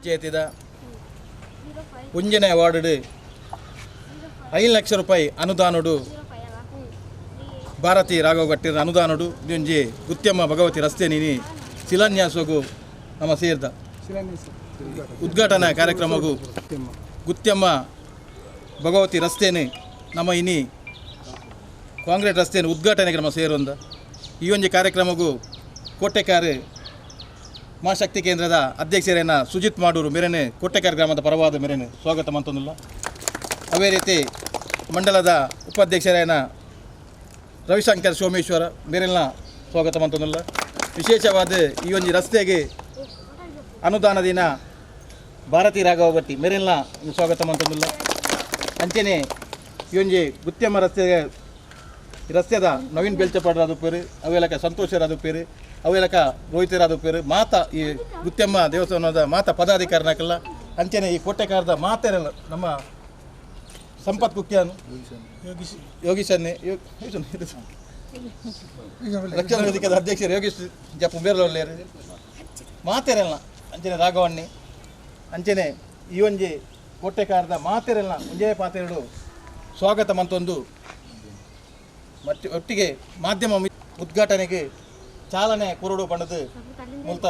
ಪಂಚಾಯತಿದ ಒಂಜನೇ ವಾರ್ಡ್ 5 ಲಕ್ಷ ರೂಪಾಯಿ ಅನುದಾನಡು ಭಾರತಿ ರಾಘವ ಗಟ್ಟಿರ ಅನುದಾನಡು ಒಂಜಿ ಗುತ್ಯಮ್ಮ ಭಗವತಿ ರಸ್ತೆ ನೀನಿ ಶಿಲಾನ್ಯಾಸಗು ನಮ್ಮ ಸೇರ್ದ ಉದ್ಘಾಟನಾ ಕಾರ್ಯಕ್ರಮಗೂ ಗುತ್ಯಮ್ಮ ಭಗವತಿ ರಸ್ತೆನೆ ನಮ್ಮ ಇನಿ ಕಾಂಕ್ರೀಟ್ ರಸ್ತೆಯನ್ನು ಉದ್ಘಾಟನೆಗೆ ನಮ್ಮ ಸೇರೊಂದ ಈ ಒಂಜಿ ಕಾರ್ಯಕ್ರಮಗೂ ಕೋಟೆಕಾರು ಮಹಾಶಕ್ತಿ ಕೇಂದ್ರದ ಅಧ್ಯಕ್ಷರೇನ ಸುಜಿತ್ ಮಾಡೂರು ಮೇರೆನೆ ಕೋಟೆಕಾರ್ ಗ್ರಾಮದ ಪರವಾದ ಮೇರೆನೆ ಸ್ವಾಗತ ಮಂತೊಂದಿಲ್ಲ. ಅದೇ ರೀತಿ ಮಂಡಲದ ಉಪಾಧ್ಯಕ್ಷರೇನ ರವಿಶಂಕರ್ ಸೋಮೇಶ್ವರ ಮೇರೆನ ಸ್ವಾಗತ ಮಂತೊಂದಿಲ್ಲ. ವಿಶೇಷವಾದ ಈ ಒಂಜಿ ರಸ್ತೆಗೆ ಅನುದಾನ ದಿನ ಭಾರತಿ ರಾಘವ ಭಟ್ಟಿ ಮೇರೆನ ಸ್ವಾಗತ ಮಂತೊಂದಿಲ್ಲ. ಅಂಚೆನೆ ಈ ಒಂಜಿ ಗುತ್ಯಮ್ಮ ರಸ್ತೆಗೆ ರಸ್ತೆದ ನವೀನ್ ಬೆಲ್ಚಪಾಡರಾದ ಪೇರು, ಅವೆಲಕ ಸಂತೋಷರಾದ ಪೇರು, ಅವೆಲಕ ರೋಹಿತರಾದ ಪೇರು, ಮಾತಾ ಈ ಗುತ್ಯಮ್ಮ ದೇವಸ್ಥಾನದ ಮಾತಾ ಪದಾಧಿಕಾರಿನಕ್ಕೆಲ್ಲ ಅಂಚೆನೆ ಈ ಕೋಟೆಕಾರದ ಮಾತೆರೆಲ್ಲ ನಮ್ಮ ಸಂಪತ್ ಕುಕ್ಯಾನ್ ಯೋಗೀಶನ್ನೇ ರಕ್ಷಣಾ ವೇದಿಕೆದ ಅಧ್ಯಕ್ಷರು ಯೋಗೀಶ್ ಜಪ್ಪು ಬೇರಲೊಲ್ಲೇರು ಮಾತೆರೆಲ್ಲ ಅಂಚೆನೆ ರಾಘವಣ್ಣಿ ಅಂಚೆನೆ ಈ ಒಂಜಿ ಕೋಟೆಕಾರದ ಮಾತೆರೆಲ್ಲ ಒಂಜೇ ಪಾತೆರಡು ಸ್ವಾಗತ ಮಂತೊಂದು ಮತ್ತು ಒಟ್ಟಿಗೆ ಮಾಧ್ಯಮ ಉದ್ಘಾಟನೆಗೆ ಚಾಲನೆ ಕುರುಡು ಬಣ್ಣದ ಮೂಲತ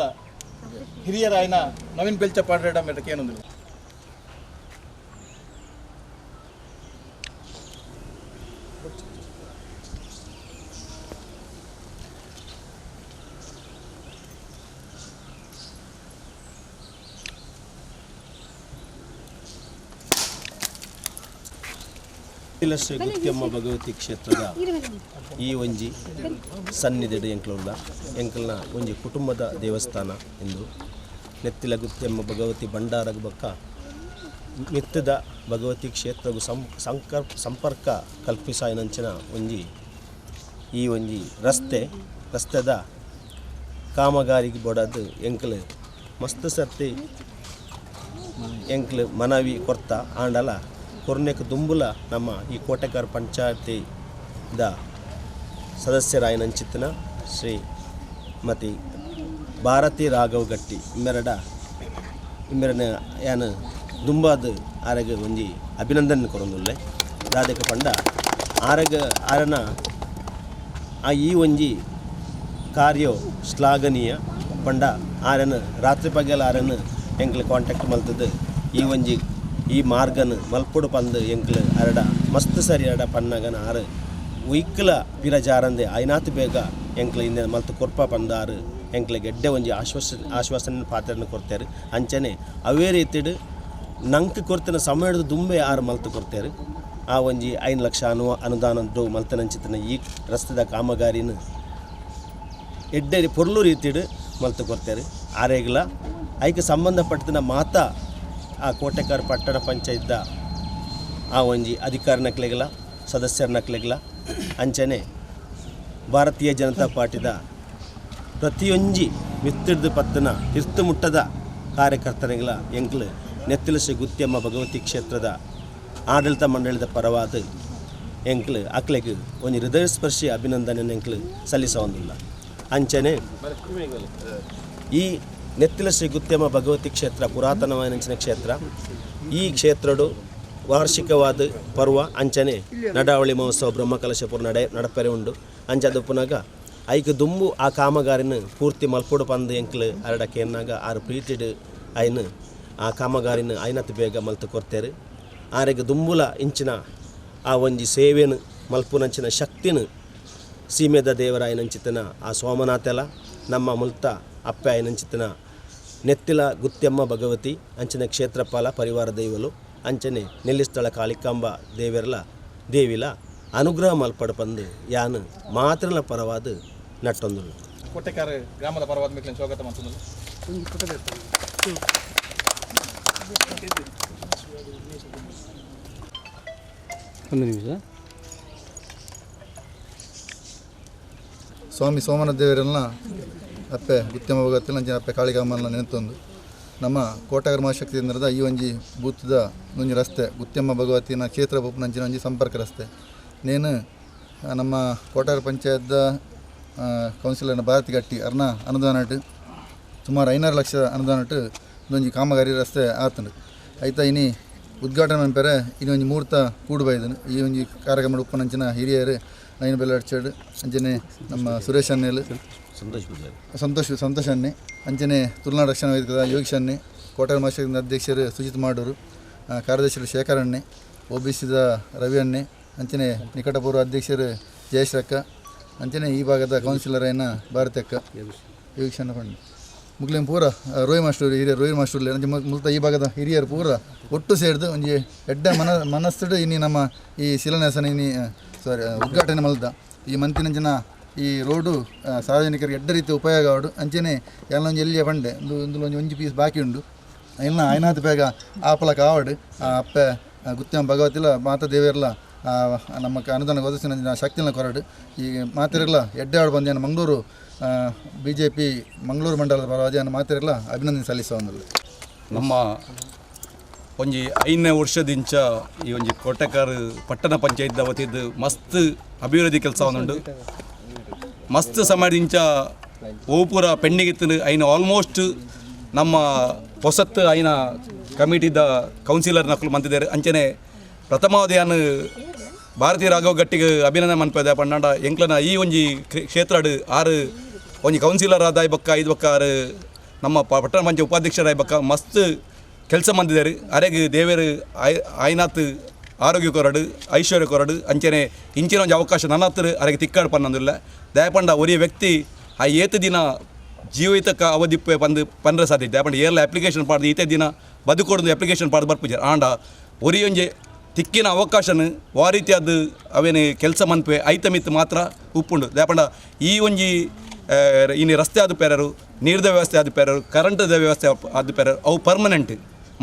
ಹಿರಿಯರಾಯನ ನವೀನ್ ಬೆಲ್ಚಪಾಡ್ರೇಡ ಮೇಡಕ್ಕೆ ಏನೊಂದಿಲ್ಲ. ಶ್ರೀ ಗುತ್ಯಮ್ಮ ಭಗವತಿ ಕ್ಷೇತ್ರದ ಈ ಒಂಜಿ ಸನ್ನಿಧಿಡು ಎಂಕ್ಲುಲ್ಲ ಎಂಕಲ್ನ ಒಂಜಿ ಕುಟುಂಬದ ದೇವಸ್ಥಾನ ಎಂದು ನೆತ್ತಿಲ ಗುತ್ಯಮ್ಮ ಭಗವತಿ ಭಂಡಾರಗ ಬಕ್ಕ ಮಿತ್ತದ ಭಗವತಿ ಕ್ಷೇತ್ರಗೂ ಸಂಪರ್ಕ ಕಲ್ಪಿಸಾಯನಂಚಿನ ಒಂಜಿ ಈ ಒಂಜಿ ರಸ್ತೆದ ಕಾಮಗಾರಿಗೆ ಬೋಡಾದ ಎಂಕಲ್ ಮಸ್ತ್ ಸರ್ತಿ ಎಂಕ್ಲು ಮನವಿ ಕೊರ್ತ ಆಂಡಲ ಕೊರ್ನೆಕ್ ದುಂಬುಲ ನಮ್ಮ ಈ ಕೋಟೆಕಾರ್ ಪಂಚಾಯತಿದ ಸದಸ್ಯರಾಯನಂಚಿತ್ತನ ಶ್ರೀಮತಿ ಭಾರತಿ ರಾಘವ್ ಗಟ್ಟಿ ಇಮ್ಮೆರಡ ಇಮ್ಮೆರನ ಯಾನು ದುಂಬಾದ ಆರಗ ಒಂಜಿ ಅಭಿನಂದನೆ ಕೊರೊಂದುಲ್ಲೆ. ದಾದಕ ಪಂಡ ಆರಗ ಆರನ ಆ ಈ ಒಂಜಿ ಕಾರ್ಯೋ ಶ್ಲಾಘನೀಯ ಪಂಡ ಆರನ ರಾತ್ರಿ ಪಗಲ ಆರನ ಎಂಕ್ಲು ಕಾಂಟ್ಯಾಕ್ಟ್ ಮಲ್ತದ್ದು ಈ ಒಂಜಿ ಈ ಮಾರ್ಗನ ಮಲ್ಪೊಡು ಪಂದು ಎಂಕ್ಲು ಅರಡ ಮಸ್ತ್ ಸರಿ ಅರಡ ಪನ್ನಗನ ಆರು ಉಯ್ಕಲ ಪಿರಜಾರಂದೆ ಐನಾತ್ ಬೇಗ ಎಂಕ್ಲು ಇಂದ ಮಲ್ತು ಕೊರ್ಪ ಪಂದಾರು ಎಂಕ್ಲು ಗೆಡ್ಡೆ ಒಂಜಿ ಆಶ್ವಾಸನೆ ಪಾತ್ರನ ಕೊರ್ತಾರೆ. ಅಂಚನೆ ಅವೇ ರೀತಿಡು ನಂಗೆ ಕೊರ್ತಿನ ಸಮಯದ ದುಂಬೆ ಆರು ಮಲ್ತು ಕೊರ್ತಾರೆ. ಆ ಒಂಜಿ 5 ಲಕ್ಷ ಅನುದಾನದ್ದು ಮಲ್ತನಂಚಿತನ ಈ ರಸ್ತೆದ ಕಾಮಗಾರಿನ ಎಡ್ಡೆ ಪೊರ್ಲು ರೀತಿಡು ಮಲ್ತು ಕೊರ್ತಾರೆ. ಆರೇಗ್ಲ ಐಕೆ ಸಂಬಂಧಪಟ್ಟಿನ ಮಾತಾ ಆ ಕೋಟೆಕಾರ್ ಪಟ್ಟಣ ಪಂಚಾಯತ್ದ ಆ ಒಂಜಿ ಅಧಿಕಾರ ನಕ್ಲೆಗಲ ಸದಸ್ಯರ ನಕ್ಲೆಗಲ ಅಂಚನೆ ಭಾರತೀಯ ಜನತಾ ಪಾರ್ಟಿದ ಪ್ರತಿಯೊಂಜಿ ಮಿತ್ತಿಡ್ದು ಪತ್ತನ ಇರ್ತು ಮುಟ್ಟದ ಕಾರ್ಯಕರ್ತನಿಗಳ ಎಂಕ್ಲು ನೆತ್ತಿಲ ಶ್ರೀ ಗುತ್ಯಮ್ಮ ಭಗವತಿ ಕ್ಷೇತ್ರದ ಆಡಳಿತ ಮಂಡಳಿದ ಪರವಾದ ಎಂಕ್ಲು ಅಕ್ಲೆಗ್ ಒಂಜಿ ಹೃದಯಸ್ಪರ್ಶಿ ಅಭಿನಂದನೆ ಎಂಕ್ಲು ಸಲ್ಲಿಸೊಂದಿಲ್ಲ. ಅಂಚನೆ ಈ ನೆತ್ತಿಲ ಶ್ರೀ ಗುತ್ಯಮ್ಮ ಭಗವತಿ ಕ್ಷೇತ್ರ ಪುರಾತನವಾದ ಕ್ಷೇತ್ರ. ಈ ಕ್ಷೇತ್ರಡು ವಾರ್ಷಿಕವಾದ ಪರ್ವ ಅಂಚನೆ ನಡಾವಳಿ ಮಹೋತ್ಸವ ಬ್ರಹ್ಮಕಲಶಪುರ ನಡಪೆರೆ ಉಂಡು. ಅಂಚದ ಪುನಗ ಐಕ್ ದುಂಬು ಆ ಕಾಮಗಾರಿನ ಪೂರ್ತಿ ಮಲ್ಪೊಡು ಪಂದು ಎಂಕ್ಲು ಅರಡಕ್ಕೆ ಎನ್ನಾಗ ಆರು ಪ್ರೀತಿಡು ಐನು ಆ ಕಾಮಗಾರಿನ ಐನತ್ ಬೇಗ ಮಲ್ತು ಕೊರ್ತೇರು. ಆರೆಗೆ ದುಂಬುಲ ಇಂಚಿನ ಆ ಒಂಜಿ ಸೇವೆನು ಮಲ್ಪುನಂಚಿನ ಶಕ್ತಿನ ಸೀಮೆದ ದೇವರಾಯನಂಚಿತನ ಆ ಸೋಮನಾಥೆಲ ನಮ್ಮ ಮುಲ್ತ ಅಪ್ಪೆ ಆಯನಂಚಿತನ ನೆತ್ತಿಲ ಗುತ್ಯಮ್ಮ ಭಗವತಿ ಅಂಚನೆ ಕ್ಷೇತ್ರಪಾಲ ಪರಿವಾರ ದೈವಲು ಅಂಚನೆ ನೆಲ್ಲಿಸ್ಥಳ ಕಾಳಿಕಾಂಬ ದೇವೆರ್ಲ ದೇವಿಲ ಅನುಗ್ರಹ ಮಲ್ಪಡು ಪಂದು ಯಾನು ಮಾತ್ರಲ ಪರವಾದ ನಟ್ಟೊಂದುಳ್ಳು. ಕೋಟೆಕಾರ ಗ್ರಾಮದ ಪರವಾದ ಮೇಕ್ಲಿನ ಸ್ವಾಗತ ಮಂತೊಂದುಲ್ಲೆ. ಒಂದು ನಿಮಿಷ. ಸ್ವಾಮಿ ಸೋಮನಾಥ ದೇವರನ್ನ ಅಪ್ಪೆ ಗುತ್ಯಮ್ಮ ಭಗವತಿನ ಅಂಚನೆ ಅಪ್ಪೆ ಕಾಳಿಕಾಂಬನ ನೆನೆತೊಂದು ನಮ್ಮ ಕೋಟೆಗಾರ ಮಹಾಶಕ್ತಿ ಕೇಂದ್ರದ ಈ ಒಂಜಿ ಬೂತದ ಒಂಜಿ ರಸ್ತೆ ಗುತ್ಯಮ್ಮ ಭಗವತಿನ ಕ್ಷೇತ್ರ ನಂಚಿನ ಒಂಜಿ ಸಂಪರ್ಕ ರಸ್ತೆ ನೇನು ನಮ್ಮ ಕೋಟೆಗಾರ ಪಂಚಾಯತ್ದ ಕೌನ್ಸಿಲರ್ನ ಭಾರತಿ ಗಟ್ಟಿ ಅರ್ನ ಅನುದಾನ ಸುಮಾರು 5 ಲಕ್ಷ ಅನುದಾನ ಒಂಜಿ ಕಾಮಗಾರಿ ರಸ್ತೆ ಆತುಂಡು ಐತ ಇನಿ ಉದ್ಘಾಟನೆ ಮನ್ಪೆರೆ ಇನಿ ಒಂಜಿ ಮೂರ್ತ ಕೂಡು ಬೈದನು ಈ ಒಂಜಿ ಕಾರ್ಯಕ್ರಮ ಉಪ್ಪನಂಚಿನ ಹಿರಿಯರು ನೈನ್ ಬೆಲ್ಲಡ್ಚಡ್ ಅಂಚನೆ ನಮ್ಮ ಸುರೇಶ್ ಅನ್ನೇಲು ಸಂತೋಷ್ ಸಂತೋಷ್ ಅನ್ನೆ ಅಂಚನೆ ತುಳುನಾಡು ರಕ್ಷಣಾ ವೇದಿಕೆದ ಯೋಗೀಶ್ ಅನ್ನೆ ಕೋಟೆ ಮಹಾಶಕ್ತಿ ಅಧ್ಯಕ್ಷರು ಸುಜಿತ್ ಮಾಡೂರು ಕಾರ್ಯದರ್ಶಿರು ಶೇಖರ್ ಅಣ್ಣೆ ಒ ಬಿ ಸಿದ ರವಿ ಅಣ್ಣೆ ಅಂಚನೆ ನಿಕಟಪೂರ್ವ ಅಧ್ಯಕ್ಷರು ಜಯೇಶ್ ಅಕ್ಕ ಅಂಚನೆ ಈ ಭಾಗದ ಕೌನ್ಸಿಲರ್ ಏನ ಭಾರತಿ ಅಕ್ಕ ಯೋಗೀಶ್ ಅಣ್ಣ ಪಂಡ ಮುಗ್ಲೇಂ ಪೂರ ರೋಯ್ ಮಾಸ್ಟರ್ ಹಿರಿಯರು ರೋಯ್ ಮಾಸ್ಟರ್ ಅಂಚೆ ಮುಲ್ತ ಈ ಭಾಗದ ಹಿರಿಯರು ಪೂರ ಒಟ್ಟು ಸೇರಿದು ಒಂಜಿ ಎಡ್ಡೆ ಮನಸ್ಸುಡು ಇನಿ ನಮ್ಮ ಈ ಶಿಲಾನ್ಯಾಸನ ಇನಿ ಸಾರಿ ಉದ್ಘಾಟನೆ ಮಲ್ದ ಈ ಮಂತಿನಂಚಿನ ಈ ರೋಡು ಸಾರ್ವಜನಿಕರಿಗೆ ಎಡ್ಡೆ ರೀತಿ ಉಪಯೋಗ ಆವಡು ಅಂಚನೆ ಎಲ್ಲ ಒಂಜಿ ಎಲ್ಲಿಯ ಪಂಡೆ ಒಂದು ಒಂಜಿ ಒಂಜಿ ಪೀಸ್ ಬಾಕಿ ಉಂಡು ಇಲ್ಲ ಐನಾತ್ ಬೇಗ ಆಪಲ ಕಾವಡು ಅಪ್ಪೆ ಗುತ್ಯಮ್ಮ ಭಗವತಿಲ ಮಾತಾ ದೇವಿಯರ್ಲ ನಮ್ಮ ಅನುದಾನ ಒದಗಿಸಿನ ಶಕ್ತಿನ ಕೊರಡು ಈ ಮಾತಿರಲ್ಲ ಎಡ್ಡೆ ಆಡು ಬಂದ ಮಂಗಳೂರು ಬಿಜೆಪಿ ಮಂಗಳೂರು ಮಂಡಲದ ಪರವಾಗಿ ಮಾತಿರಲ್ಲ ಅಭಿನಂದನೆ ಸಲ್ಲಿಸುವ ನಮ್ಮ ಒಂಜಿ 5ನೇ ವರ್ಷದಿಂಚ ಈ ಒಂಜಿ ಕೋಟೆಕಾರ್ ಪಟ್ಟಣ ಪಂಚಾಯತ್ ವತಿದ್ದು ಮಸ್ತ್ ಅಭಿವೃದ್ಧಿ ಕೆಲಸ ಉಂಡು ಮಸ್ತ್ ಸಮಯದಿಂಚ ಓಪುರ ಪೆಂಡಿಂಗ್ ಐನ ಆಲ್ಮೋಸ್ಟ್ ನಮ್ಮ ಹೊಸತ್ತು ಐನ ಕಮಿಟಿದ ಕೌನ್ಸಿಲರ್ ನಕಲು ಮಂತಿದ್ದಾರೆ ಅಂಚನೆ ಪ್ರಥಮಾವಧಿಯಾನು ಭಾರತೀಯ ರಾಘವ ಗಟ್ಟಿಗೆ ಅಭಿನಂದನೆ ಮನ್ಪದೆ ಪಂಡಾಂಡ ಎಂಕ್ಲನ ಈ ಒಂಜಿ ಕ್ಷೇತ್ರಡು ಆರು ಒಂಜಿ ಕೌನ್ಸಿಲರ್ ಆದಾಯ ಬಕ್ಕ ಐದು ಬಕ್ಕ ಆರು ನಮ್ಮ ಪಟ್ಟಣ ಪಂಚಾಯತ್ ಉಪಾಧ್ಯಕ್ಷರಾಯ ಬಕ್ಕ ಮಸ್ತ್ ಕೆಲಸ ಮಂದಿದ್ದಾರೆ ಅರೆಗೆ ದೇವರು ಆಯ್ನಾತ್ ಆರೋಗ್ಯ ಕೊರಡು ಐಶ್ವರ್ಯ ಕೊರಡು ಅಂಚನೆ ಇಂಚಿನ ಒಂಜಿ ಅವಕಾಶ ನನ್ನ ಹತ್ರ ಅರೆಗೆ ತಿಕ್ಕಾಡು ಪನ್ನೊಂದಿಲ್ಲ ದಯಪಂಡ ಒರಿಯ ವ್ಯಕ್ತಿ ಆ ಏತ ದಿನ ಜೀವಿತ ಅವಧಿ ಪಂದು ಪಂದ್ರ ಸಾಧ್ಯ ದಯಪಂಡ ಏರ್ಲ ಅಪ್ಲಿಕೇಶನ್ ಪಾಡ್ದು ಈತ ದಿನ ಬದುಕೊಡೋದು ಅಪ್ಲಿಕೇಶನ್ ಪಾಡ್ದು ಬರ್ಪುಜಾರ್ ಆಂಡ ಒರಿಯೊಂಜೆ ತಿಕ್ಕಿನ ಅವಕಾಶನ ವಾ ರೀತಿಯಾದ ಅವೇನು ಕೆಲಸ ಮನ್ಪೆ ಐತ ಮಿತ್ತು ಮಾತ್ರ ಉಪ್ಪುಂಡು ದಯಪಂಡ ಈ ಒಂಜಿ ಇನ್ನು ರಸ್ತೆ ಆದ ಪೇರರು ನೀರ್ದ ವ್ಯವಸ್ಥೆ ಆದ ಪೇರರು ಕರೆಂಟ್ದ ವ್ಯವಸ್ಥೆ ಆದ ಪೇರರು ಅವು ಪರ್ಮನೆಂಟ್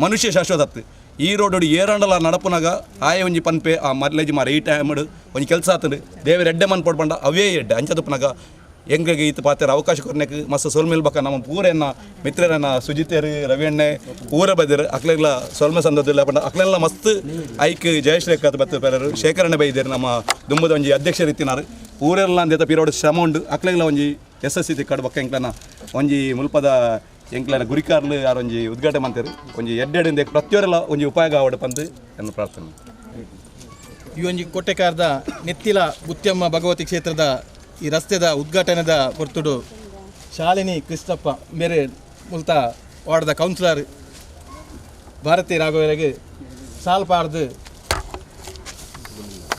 ಮನುಷ್ಯ ಶಾಶ್ವತ ಈ ರೋಡ್ ಏರಾಂಡಲ ನಡಪುನಾಗ ಆಯ ಒಂಜಿ ಪನ್ಪೆ ಆ ಮರ್ಲೇಜ್ ಮಾರ ಈ ಟೈಮ್ ಒಂಜಿ ಕೆಲಸ ಆತಂಡು ದೇವರ ಎಡ್ಡೆ ಮನ್ ಪಡ್ಪಂಡ ಅವೇ ಎಡ್ಡೆ ಅಂಚದಪ್ಪನಾಗ ಎಂಗೆ ಈತ ಪಾತ್ರ ಅವಕಾಶ ಕೊರ್ನೆಕ್ ಮಸ್ತ್ ಸೋಲ್ಮೇಲ್ ಬಕ್ಕ ನಮ್ಮ ಪೂರೆನ್ನ ಮಿತ್ರರನ್ನ ಸುಜಿತೇರು ರವಿಯಣ್ಣೆ ಪೂರ ಬದಿರು ಅಕ್ಲೆಗ್ಲ ಸೊಲ್ಮೆ ಸಂದದಿಲ್ಲ ಪಂಡ ಅಕ್ಲೆಲ್ಲ ಮಸ್ತ್ ಐಕ್ ಜಯೇಶ್ ರೇಖಾತ್ ಬತ್ತ ಪೇರರು ಶೇಖರಣೆ ಬೈದೇರು ನಮ್ಮ ದುಂಬದ ಒಂಜಿ ಅಧ್ಯಕ್ಷ ರೀತಿನಾರು ಪೂರೆಲ್ಲ ಅಂದೇತ ಪಿರೋಡ್ ಶ್ರಮ ಉಂಡು ಅಕ್ಲೆಗ್ಲ ಒಂಜಿ ಯಶಸ್ಸಿ ತಿಕ್ಕಾಡು ಬಕ್ಕ ಎಂಕ್ಲನ ಒಂಜಿ ಮುಲ್ಪದ ಎಂಕ್ಲನ ಗುರಿಕಾರ್ಲು ಯಾರು ಒಂಜಿ ಉದ್ಘಾಟನೆ ಮಾಡ್ತಾರೆ ಒಂಜಿ ಎಡ್ಡೆಡ್ ಪ್ರತಿಯೊರೆಲ್ಲ ಒಂಜಿ ಉಪಯೋಗ ಆವಡು ಪಂದು ಎನ್ನ ಪ್ರಾರ್ಥನೆ. ಈ ಒಂಜಿ ಕೋಟೆಕಾರ್ದ ನೆತ್ತಿಲ ಗುತ್ಯಮ್ಮ ಭಗವತಿ ಕ್ಷೇತ್ರದ ಈ ರಸ್ತೆದ ಉದ್ಘಾಟನೆದ ಹೊರ್ತುಡು ಶಾಲಿನಿ ಕೃಷ್ಣಪ್ಪ ಮೇರೆ ಮುಲ್ತ ವಾರ್ಡ್ದ ಕೌನ್ಸಿಲರ್ ಭಾರತಿ ರಾಘವರಿಗೆ ಸಾಲ್ ಪಾಡ್ದು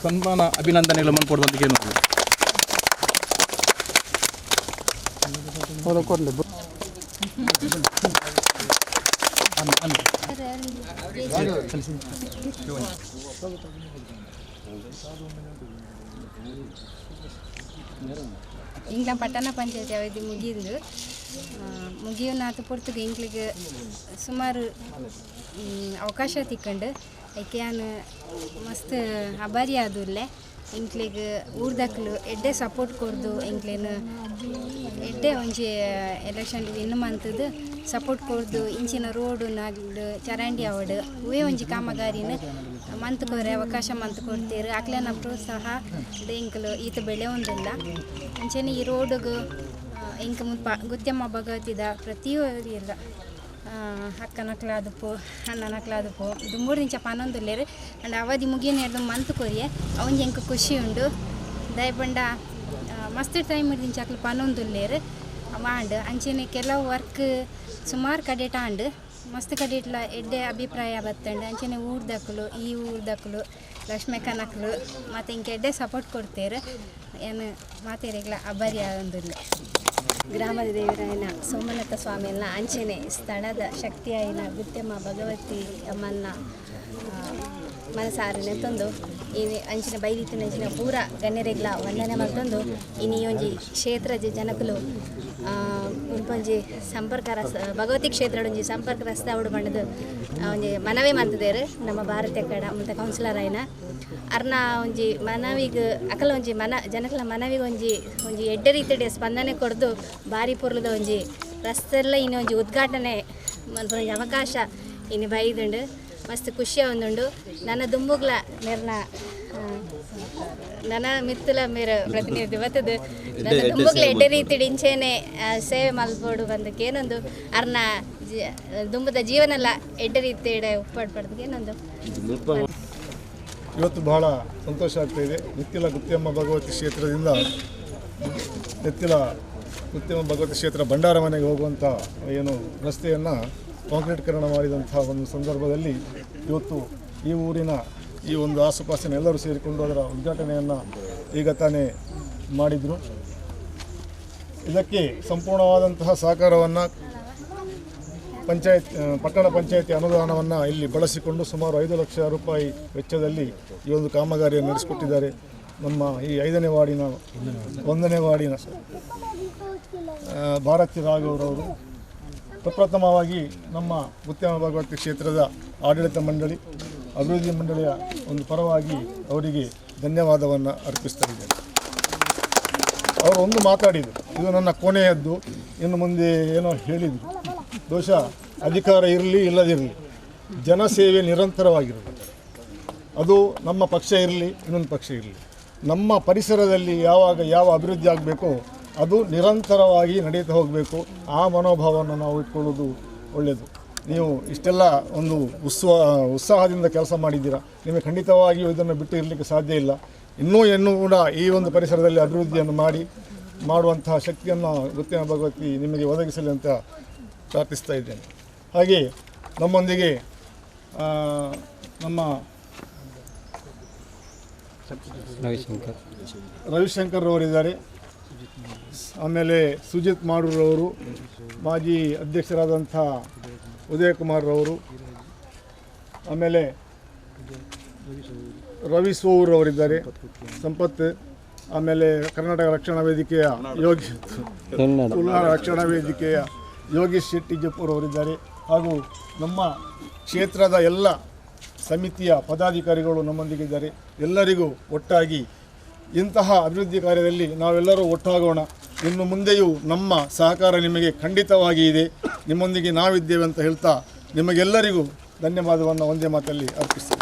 ಸನ್ಮಾನ ಅಭಿನಂದನೆಗಳು ಮನ್ಕೊಡುವಂತ ಏನು ಇಂಗ್ಲ ಪಟ್ಟಣ ಪಂಚಾಯತಿ ಅವಧಿ ಮುಗಿದು ಮುಗಿಯೋನಾಥ ಪೊರ್ತುಗೆ ಇಂಗ್ಲಿಗೆ ಸುಮಾರು ಅವಕಾಶ ತಿಕ್ಕೊಂಡು ಐಕೆ ಯಾನ್ ಮಸ್ತ್ ಅಬಾರಿ ಆದುಲ್ಲೆ ಇಂಕ್ಲಿಗೆ ಊರ್ದಕ್ಲು ಎಡ್ಡೆ ಸಪೋರ್ಟ್ ಕೊರ್ದು ಇಂಕ್ಲೇನು ಎಡ್ಡೆ ಒಂಜಿ ಎಲೆಕ್ಷನ್ ವಿನ್ ಮಂತದ್ದು ಸಪೋರ್ಟ್ ಕೊರ್ದು ಇಂಚಿನ ರೋಡು ನಾಗ್ಲು ಚರಂಡಿ ಅವಡು ಹೂವೇ ಒಂಜಿ ಕಾಮಗಾರಿನ ಮಂತ್ ಕೊರೆ ಅವಕಾಶ ಮಂತ್ ಕೊಡ್ತೀರು ಅಕ್ಲೇನ ಪ್ರೋತ್ಸಾಹ ಇಂಕ್ಲು ಈತ ಬೆಳೆ ಒಂದಿಲ್ಲ ಅಂಚನೆ ಈ ರೋಡುಗು ಇಂಕ ಮುಲ್ಪ ಗುತ್ಯಮ್ಮ ಭಗವತಿದ ಪ್ರತಿಯೊರಿಲ್ಲ ಅಕ್ಕನಕ್ಲಾದಪು ಅಣ್ಣನಕ್ಲಾದಪು ಇದು ಮೂರು ನಿಂಚ ಪನೊಂದುಲ್ಲೇರು ಅಂಡ್ ಅವಧಿ ಮುಗಿಯನೇರ್ದು ಮಂತ್ ಕೊರಿಯೆ ಅವಂಜಿ ಎಂಕ್ ಖುಷಿ ಉಂಡು ದಯಪಂಡ ಮಸ್ತ್ ಟೈಮ್ ದಿಂಚ ಅಕ್ಲು ಪನೊಂದುಲ್ಲೇರು ಮಾಂಡ್ ಅಂಚನೆ ಕೆಲವು ವರ್ಕ್ ಸುಮಾರು ಕಡೆಟ ಆಂಡ್ ಮಸ್ತ್ ಕಡೆಟ್ಲ ಎಡ್ಡೆ ಅಭಿಪ್ರಾಯ ಬತ್ತಂಡು ಅಂಚನೆ ಊರ್ದಕ್ಲು ಈ ಊರ್ದಕ್ಲು ಲಕ್ಷ್ಮೀಕನಕ್ಲು ಮತ್ತು ಇಂಕ ಎಡ್ಡೆ ಸಪೋರ್ಟ್ ಕೊಡ್ತೇರು ಏನು ಮಾತೇರಿಗ್ಲ ಅಬರಿ ಆಂದುಲ್ಲೆ. ಗ್ರಾಮದ ದೇವರಾಯನ ಸೋಮನಾಥ ಸ್ವಾಮಿಯನ್ನ ಅಂಚನೆ ಸ್ಥಳದ ಶಕ್ತಿಯಾಯಿನ ಗುತ್ಯಮ್ಮ ಭಗವತಿ ಅಮ್ಮನ ಮನಸಾರನೆ ತಂದು ಈ ಅಂಚಿನ ಬೈದಿತ್ತಿನ ಅಂಚಿನ ಪೂರ ಗಣ್ಯರಿಗ್ಲ ವಂದನೆ ಮತ್ತೊಂದು ಇನಿ ಒಂಜಿ ಕ್ಷೇತ್ರದ ಜನಕುಲು ಒಂಜಿ ಸಂಪರ್ಕ ರಸ್ತೆ ಭಗವತಿ ಕ್ಷೇತ್ರ ಒಂಜಿ ಸಂಪರ್ಕ ರಸ್ತೆ ಅವಡು ಬಂಡದು ಒಂಜಿ ಮನವಿ ಮಂತದೇರು ನಮ್ಮ ಭಾರತೀಯ ಕಡ ಮತ್ತು ಕೌನ್ಸಿಲರ್ ಆಯ್ನ ಅರ್ನ ಒಂಜಿ ಮನವಿಗೆ ಅಕಲ ಒಂಜಿ ಮನ ಜನಕಲ ಮನವಿಗೆ ಒಂಜಿ ಒಂಜಿ ಎಡ್ಡೆ ರೀತಿಯ ಸ್ಪಂದನೆ ಕೊಡ್ದು ಭಾರಿ ಪೊರ್ಲದ ಒಂಜಿ ರಸ್ತೆಲ್ಲ ಇನ್ನು ಒಂಜಿ ಉದ್ಘಾಟನೆ ಮನ್ಪುನ ಅವಕಾಶ ಇನ್ನು ಬೈದುಂಡು ಮಸ್ತ್ ಖುಷಿ ಒಂದುಂಡು ನನ್ನ ದುಂಬುಗ್ಲ ಮೇರ್ನ ನನ್ನ ಮಿತ್ತುಲ ಮೇರ ಪ್ರತಿನಿಧಿ ಬತ್ತದು ನನ್ನ ದುಂಬುಗ್ಲ ಎಡ್ಡೆ ರೀತಿ ಇಂಚೇನೆ ಸೇವೆ ಮಲ್ಪೋಡು ಬಂದಕ್ಕೆ ಏನೊಂದು ಅರ್ನ ದುಂಬುದ ಜೀವನಲ ಎಡ್ಡೆ ರೀತಿಯ ಉಪ್ಪಾಡು ಪಡೆದಿಗೆ ನಂದು. ಇವತ್ತು ಬಹಳ ಸಂತೋಷ ಆಗ್ತಾ ಇದೆ. ನೆತ್ತಿಲ ಗುತ್ತಿಯಮ್ಮ ಭಗವತಿ ಕ್ಷೇತ್ರದಿಂದ ನೆತ್ತಿಲ ಗುತ್ತಿಯಮ್ಮ ಭಗವತಿ ಕ್ಷೇತ್ರ ಭಂಡಾರ ಮನೆಗೆ ಹೋಗುವಂಥ ಏನು ರಸ್ತೆಯನ್ನು ಕಾಂಕ್ರೀಟ್ಕರಣ ಮಾಡಿದಂಥ ಒಂದು ಸಂದರ್ಭದಲ್ಲಿ ಇವತ್ತು ಈ ಊರಿನ ಈ ಒಂದು ಆಸುಪಾಸಿನ ಎಲ್ಲರೂ ಸೇರಿಕೊಂಡು ಅದರ ಉದ್ಘಾಟನೆಯನ್ನು ಈಗ ತಾನೇ ಮಾಡಿದರು. ಇದಕ್ಕೆ ಸಂಪೂರ್ಣವಾದಂತಹ ಸಹಕಾರವನ್ನು ಪಂಚಾಯತ್ ಪಟ್ಟಣ ಪಂಚಾಯತಿ ಅನುದಾನವನ್ನು ಇಲ್ಲಿ ಬಳಸಿಕೊಂಡು ಸುಮಾರು 5 ಲಕ್ಷ ರೂಪಾಯಿ ವೆಚ್ಚದಲ್ಲಿ ಈ ಒಂದು ಕಾಮಗಾರಿಯನ್ನು ನಡೆಸಿಕೊಟ್ಟಿದ್ದಾರೆ. ನಮ್ಮ ಈ 5ನೇ ವಾರ್ಡಿನ 1ನೇ ವಾರ್ಡಿನ ಭಾರತಿ ರಾಘವರವರು ಪ್ರಪ್ರಥಮವಾಗಿ ನಮ್ಮ ಗುತ್ತಿಯಮ್ಮ ಭಗವತಿ ಕ್ಷೇತ್ರದ ಆಡಳಿತ ಮಂಡಳಿ, ಅಭಿವೃದ್ಧಿ ಮಂಡಳಿಯ ಒಂದು ಪರವಾಗಿ ಅವರಿಗೆ ಧನ್ಯವಾದವನ್ನು ಅರ್ಪಿಸ್ತಾ ಇದ್ದೇನೆ. ಅವರು ಒಂದು ಮಾತಾಡಿದರು, ಇದು ನನ್ನ ಕೊನೆಯದ್ದು, ಇನ್ನು ಮುಂದೆ ಏನೋ ಹೇಳಿದರು. ಬಹುಶಃ ಅಧಿಕಾರ ಇರಲಿ ಇಲ್ಲದಿರಲಿ ಜನಸೇವೆ ನಿರಂತರವಾಗಿರಬೇಕು. ಅದು ನಮ್ಮ ಪಕ್ಷ ಇರಲಿ ಇನ್ನೊಂದು ಪಕ್ಷ ಇರಲಿ, ನಮ್ಮ ಪರಿಸರದಲ್ಲಿ ಯಾವಾಗ ಯಾವ ಅಭಿವೃದ್ಧಿ ಆಗಬೇಕೋ ಅದು ನಿರಂತರವಾಗಿ ನಡೀತಾ ಹೋಗಬೇಕು. ಆ ಮನೋಭಾವವನ್ನು ನಾವು ಇಟ್ಕೊಳ್ಳೋದು ಒಳ್ಳೆಯದು. ನೀವು ಇಷ್ಟೆಲ್ಲ ಒಂದು ಉತ್ಸಾಹದಿಂದ ಕೆಲಸ ಮಾಡಿದ್ದೀರಾ, ನಿಮಗೆ ಖಂಡಿತವಾಗಿಯೂ ಇದನ್ನು ಬಿಟ್ಟು ಇರಲಿಕ್ಕೆ ಸಾಧ್ಯ ಇಲ್ಲ. ಇನ್ನೂ ಇನ್ನೂ ಕೂಡ ಈ ಒಂದು ಪರಿಸರದಲ್ಲಿ ಅಭಿವೃದ್ಧಿಯನ್ನು ಮಾಡುವಂತಹ ಶಕ್ತಿಯನ್ನು ಗುತ್ತಿಯಮ್ಮ ಭಗವತಿ ನಿಮಗೆ ಒದಗಿಸಲಿ ಅಂತ ಪ್ರಾರ್ಥಿಸ್ತಾ ಇದ್ದೇನೆ. ಹಾಗೆ ನಮ್ಮೊಂದಿಗೆ ನಮ್ಮ ರವಿಶಂಕರ್ ಅವರಿದ್ದಾರೆ, ಆಮೇಲೆ ಸುಜಿತ್ ಮಾಡೂರವರು, ಮಾಜಿ ಅಧ್ಯಕ್ಷರಾದಂಥ ಉದಯಕುಮಾರ್ರವರು, ಆಮೇಲೆ ರವಿ ಸೋವೂರವರಿದ್ದಾರೆ, ಸಂಪತ್, ಆಮೇಲೆ ಕರ್ನಾಟಕ ರಕ್ಷಣಾ ವೇದಿಕೆಯ ಯೋಗಿ ತುಳುನಾಡ ರಕ್ಷಣಾ ವೇದಿಕೆಯ ಯೋಗೇಶ್ ಶೆಟ್ಟಿ ಜಪ್ಪೂರವರಿದ್ದಾರೆ, ಹಾಗೂ ನಮ್ಮ ಕ್ಷೇತ್ರದ ಎಲ್ಲ ಸಮಿತಿಯ ಪದಾಧಿಕಾರಿಗಳು ನಮ್ಮೊಂದಿಗಿದ್ದಾರೆ. ಎಲ್ಲರಿಗೂ ಒಟ್ಟಾಗಿ ಇಂತಹ ಅಭಿವೃದ್ಧಿ ಕಾರ್ಯದಲ್ಲಿ ನಾವೆಲ್ಲರೂ ಒಟ್ಟಾಗೋಣ. ಇನ್ನು ಮುಂದೆಯೂ ನಮ್ಮ ಸಹಕಾರ ನಿಮಗೆ ಖಂಡಿತವಾಗಿ ಇದೆ, ನಿಮ್ಮೊಂದಿಗೆ ನಾವಿದ್ದೇವೆ ಅಂತ ಹೇಳ್ತಾ ನಿಮಗೆಲ್ಲರಿಗೂ ಧನ್ಯವಾದವನ್ನು ಒಂದೇ ಮಾತಲ್ಲಿ ಅರ್ಪಿಸ್ತೇನೆ.